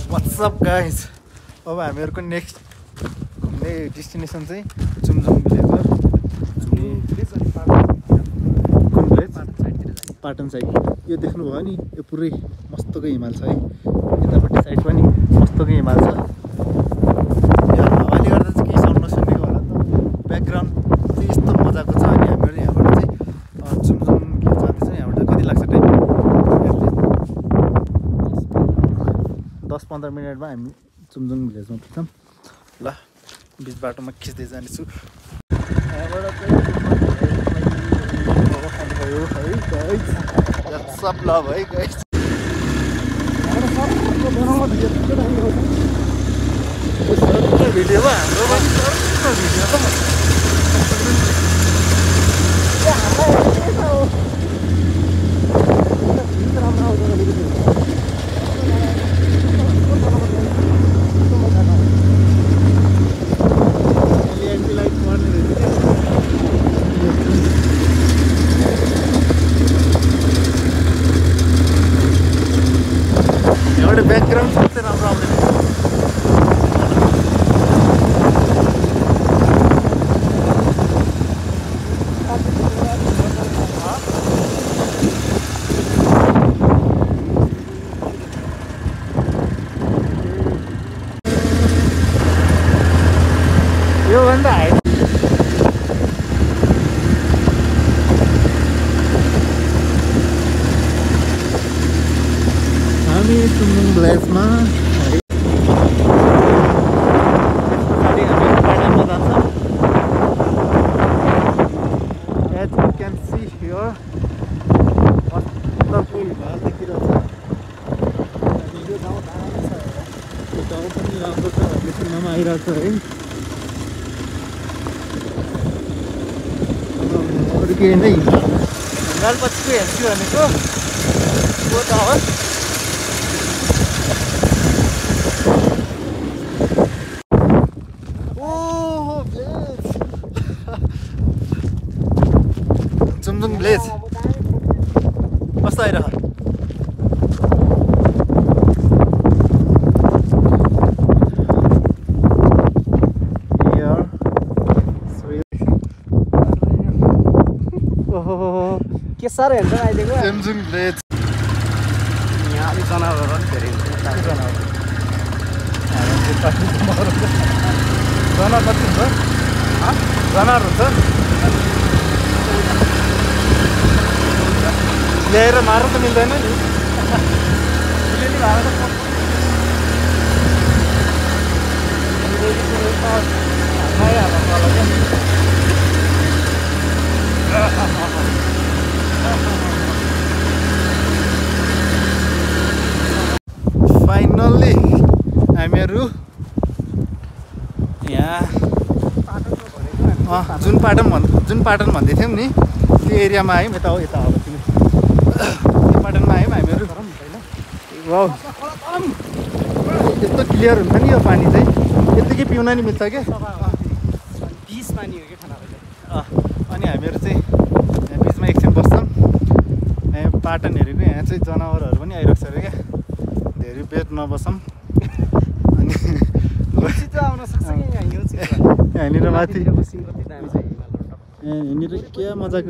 What's up guys अब हामीहरूको next घुम्ने डेस्टिनेसन चाहिँ चुमजुङ भिलेज हो। कुन भिलेज? पाटन साइड। यो देख्नुभयो नि, यो पुरै मस्तको हिमाल छ है। यतापट्टि साइड पनि मस्तको हिमाल छ। यो हावाले गर्दा चाहिँ केही साउन्ड नसुनेको होला त। ब्याकग्राउन्ड चाहिँ यस्तो मजाको छ। अनि हामीहरू यहाँबाट चाहिँ चुमजुङ भिलेज जाँदैछौँ। यहाँबाट कति लाग्छ टाइम? 10-15 मिनटमा हामी चुमजुङ भिलेजमा पुग्छौँ। ल बिच बाटोमा खिच्दै जानेछु। यहाँबाट चाहिँ सब लभ है गाइस। भिडियोमा हाम्रो ब्याकग्राउन्ड सबसे राम्रो आउँदैन। योभन्दा हाइट हामी चुमजुङ भिलेजमा त्यसपछाडि हामी पाटनमा जान्छौँ। As you can see here, मस्तको हिमाल देखिरहेछ। अनि यो ठाउँ दामी छ। यो ठाउँ पनि राम्रो छ भन्ने सुन्नमा आइरहेको छ है। अरू केही नै हिमाल पछिको हेर्छु भनेको को त हो? चुमजुङ भिलेज कस्तो आइरह? के साह्रो हेर्छ अहिलेको चुमजुङ भिलेज। यहाँ अलिक जनावरहरू पनि धेरै हुन्छ। जनावर कति हुन्छ? जनावर हुन्छ ल्याएर मार्नु त मिल्दैन नि। फाइनल्ली हामीहरू यहाँ जुन पाटन भन्दै थियौँ नि त्यो एरियामा आयौँ। यता हो यता हो तिमी त्यो पाटनमा आयौँ हामीहरू। वाउ यस्तो क्लियर हुन्छ नि यो पानी चाहिँ, यत्तिकै पिउन नि मिल्छ क्या। पानी हो कि खाना। अनि हामीहरू चाहिँ यहाँ बिचमा एकछिन बस्छौँ। यहाँ पाटन हेरेको यहाँ चाहिँ जनावरहरू पनि आइरहेको छ अरे क्या। धेरै बेर नबसौँ। अनि यहाँनिर माथि यहाँनिर क्या मजाको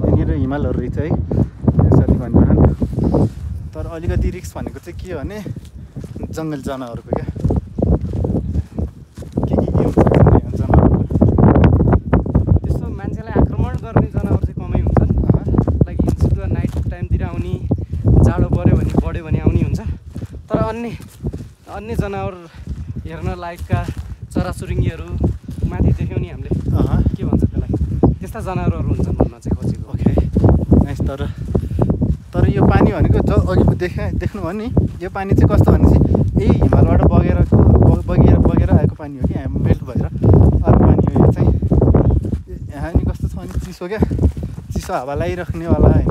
यहाँनिर हिमालहरू रहेछ है साथी भन्नुभयो। तर अलिकति रिस्क भनेको चाहिँ के हो भने जङ्गली जनावरको क्या के हुन्छ जनावरहरू त्यस्तो मान्छेलाई आक्रमण गर्ने जनावर चाहिँ कमै हुन्छन्। लाइक हिउँसित नाइट टाइमतिर आउने, जाडो बढ्यो भने आउने हुन्छ। तर अन्य जनावर हेर्न लायकका चराचुरुङ्गीहरू माथि देख्यौँ नि हामीले। के भन्छ त्यसलाई? त्यस्ता जनावरहरू हुन्छन् भन्न चाहिँ खोजेको। Okay nice. तर यो पानी भनेको अघि देख्नु भयो नि, यो पानी चाहिँ कस्तो भने चाहिँ यही हिमालबाट बगेर आएको पानी हो कि यहाँ मेल्ट भएर अर्को पानी हो। यो चाहिँ यहाँ नि कस्तो छ भने चिसो क्या, चिसो हावा लगाइराख्नेवाला होइन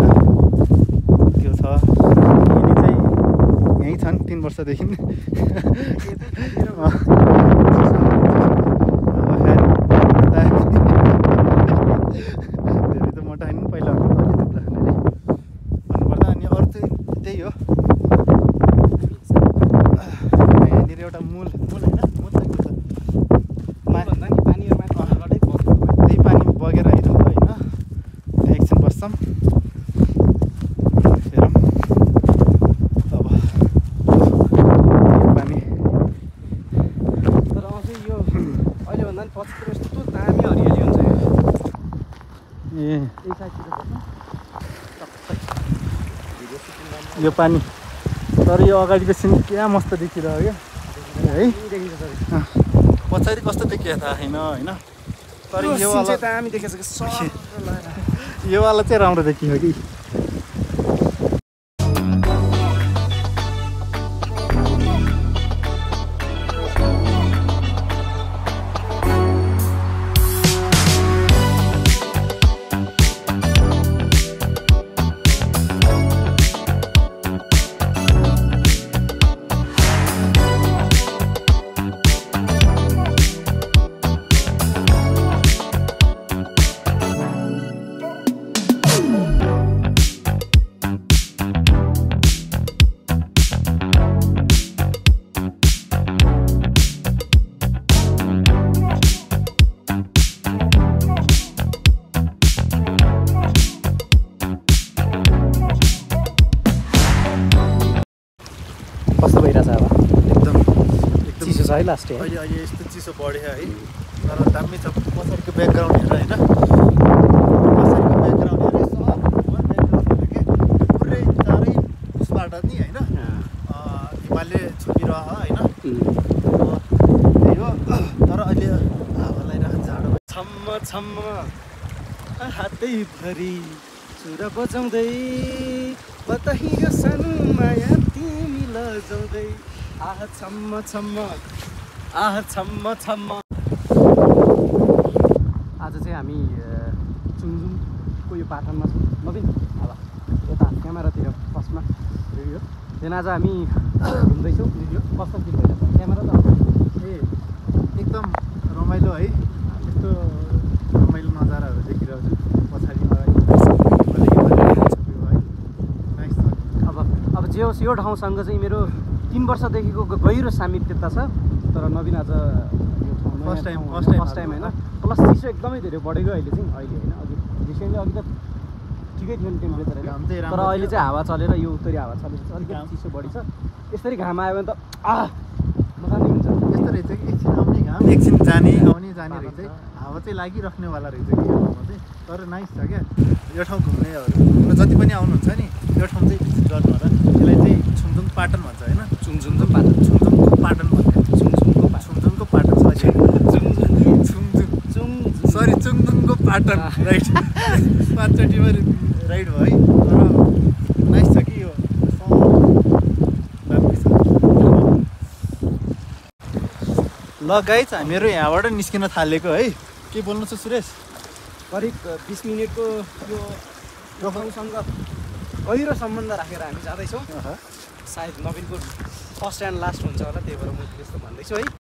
त्यो छ। यिनी चाहिँ यहीँ छन् 3 वर्षदेखि। धेरै त मोटा होइन पहिला भन्नुपर्दा। अनि अरू चाहिँ त्यही हो यो पानी। तर यो अगाडिको सिन क्या मस्त देखिरहेको क्या है। पछाडि कस्तो देखियो थाहा छैन होइन। तर यो वाला हामी देखेछ कि यो वाला चाहिँ राम्रो देखियो कि। कस्तो भइरहेछ अब एकदम चिसो छ है लास्ट है। अहिले यस्तो चिसो बढ्यो है। तर दामी छ पछाडिको ब्याकग्राउन्ड हेर होइन। पछाडिको ब्याकग्राउन्ड हेर सब ब्याकग्राउन्ड हेर के पुरै चारै उसबाट नि होइन हिमालय छुपिरह होइन। त्यही हो। तर अहिले हावा लगाइरहेको जाडो छम्म छम्म हातैभरि चुरा बजाउँदै बताइयो सानो माया तिमी लजाउँदै आह छम्म छम्म आह छम्म छम्म। आज चाहिँ हामी चुङजुङको यो पाटनमा छौँ नवीन। अब यता क्यामेरातिर फर्स्टमा रिभ्यू। त्यहाँदेखि आज हामी घुम्दैछौँ। रिभ्यू कस्तो फिल भइरहेछ क्यामेरा त ए एकदम रमाइलो है। यस्तो रमाइलो नजाराहरू देखिरहेको छु पछाडि अब जे होस् यो ठाउँसँग चाहिँ मेरो 3 वर्षदेखिको गहिरो सामिप्यता छ। तर नवीन आज यो ठाउँमा फर्स्ट टाइम होइन। प्लस चिसो एकदमै धेरै बढेको अहिले होइन। अघि रिसेन्टली अघि त ठिकै थियो नि टेम्परेचर घाम चाहिँ तर राम्रो अहिले चाहिँ हावा चलेर यो उत्तरी हावा चलेर अलिकति चिसो बढी छ। यसरी घाम आयो भने त मजा नै हुन्छ। यस्तो रहेछ कि एकछिन आउने घाम एकछिन जाने आउने जाने रहेछ। हावा चाहिँ लागिराख्नेवाला रहेछ कि यो ठाउँमा चाहिँ। तर नाइस छ क्या यो ठाउँ घुम्नेहरू जति पनि आउनुहुन्छ नि यो ठाउँ चाहिँ भिजिट गर्नु होला। यसलाई चाहिँ छुङजुङ पाटन भन्छ होइन। चुङजुङको पाटन छुङजुङको पाटन भन्छ। छुङजुङको पाटन सरी चुङजुङको पाटन राइट। 5 चोटिमा राइट भयो है। तर नाइस छ कि यो ल गाइज हामीहरू यहाँबाट निस्किन थालेको है। के बोल्नु छ सुरेश? करिब 20 मिनटको यो ठाउँसँग गहिरो सम्बन्ध राखेर हामी जाँदैछौँ। सायद नवीनको फर्स्ट एन्ड लास्ट हुन्छ होला त्यही भएर म त्यस्तो भन्दैछु है।